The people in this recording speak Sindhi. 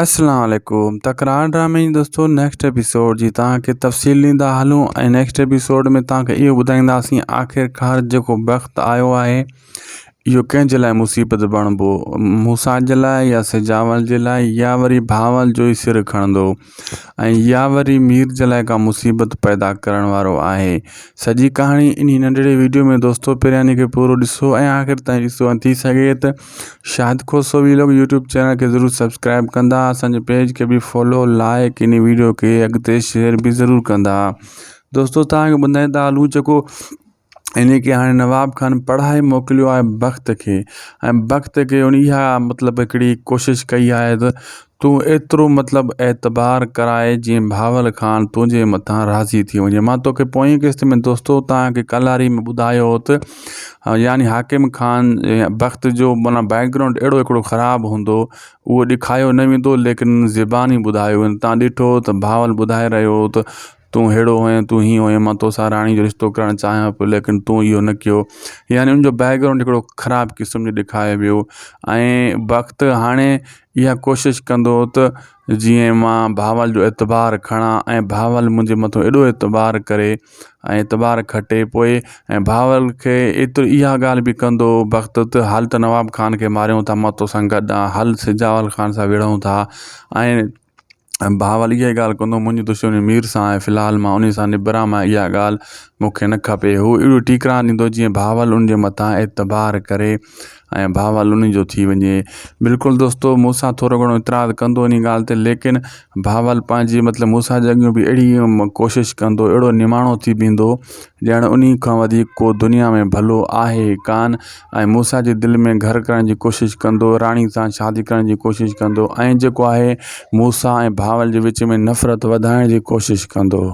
اسلام عليڪم تڪرار ڊرامي جي دوستو نيڪسٽ ايپيسوڊ جي توهان کي تفصيل ڏيندا هلون ۽ نيڪسٽ ايپيسوڊ ۾ توهان کي اهو ٻڌائينداسين آخرڪار جيڪو بخت آيو آهي اهو ڪنهن جي لاء مصيبت بڻبو موسيٰ جي لاء يا سجاول جي لاء يا وري بهاول جو ئي سر کڻندو ۽ يا وري مير جي لاء ڪا مصيبت پيدا ڪرڻ وارو آهي سڄي ڪهاڻي انهي ننڍڙي ويڊيو ۾ دوستو پهريان کي پورو ڏسو ۽ آخر تائين ڏسو ۽ ٿي سگهي ته Shahid Khoso vlog YouTube channel کي ضرور سبسڪرائب ڪندا اسان جي پيج کي به فالو لائڪ انهي ويڊيو کي اڳتي شيئر به ضرور ڪندا دوستو توهان کي ٻڌائيندا هلون جيڪو ان کي هاڻي نواب خان پڙهائي موڪليو آهي بخت کي ۽ بخت کي ان اها مطلب هڪڙي ڪوشش ڪئي آهي ته تون ايترو مطلب اعتبار ڪرائي جيئن بهاول خان تنهنجي مٿان راضي ٿي وڃي مان توکي پوئين قسط ۾ دوستو توهان کي ڪلاري ۾ ٻڌايو هو ته يعني حاڪم خان بخت جو معنيٰ بيڪ گرائونڊ اهڙو هڪڙو خراب هوندو اهو ڏکايو نه ويندو ليڪن زباني ٻڌايو ويندو توهان ڏٺو ته بهاول ٻڌائي رهيو هو ته تون ههڙو هئين تون هيئن هئين مان توسان راڻي جو رشتو ڪرڻ چاهيان پيو ليڪن تون اهو نه ڪيو يعني ان جو بيڪ گرائونڊ هڪڙو خراب قسم جو ڏيکاريو ويو ۽ بخت هاڻي اها ڪوشش ڪندو ته جيئن مان بهاول جو اعتبار کڻان ۽ بهاول منهنجي مٿو ايڏو اعتبار ڪري ۽ اعتبار کٽي پوء ۽ بهاول کي ايترو اها ڳالهه به ڪندو بخت ته هل ته نواب خان کي ماريون ٿا مان توسان گڏ آهيان هل سجاول خان سان وڙهون ٿا ۽ بهاول اها ئي ڳالهه ڪندو منهنجي دشمني مير سان آهي في الحال مان انهي سان نبران مان اها ڳالهه مون کي نه کپي هو اهڙو ٽيڪران ڏيندو جيئن بهاول ان جي مٿان اعتبار ڪري ۽ بهاول ان جو ٿي وڃي بلڪل دوستو مون سان ٿورو گهڻو اعتراض ڪندو انهي ڳالهه تي ليڪن بهاول پنهنجي مطلب مون سان جي اڳيون به اهڙي ڪوشش ڪندو اهڙو نماڻو ٿي بيهندو ڄڻ انهي کان وڌيڪ ڪو دنيا ۾ ڀلو آهي ئي ڪانه ۽ موسيٰ جي دل ۾ گهر ڪرڻ جي ڪوشش ڪندو، راڻي سان شادي ڪرڻ جي ڪوشش ڪندو ۽ جيڪو آهي موسيٰ ۽ بهاول جي وچ ۾ نفرت وڌائڻ جي ڪوشش ڪندو.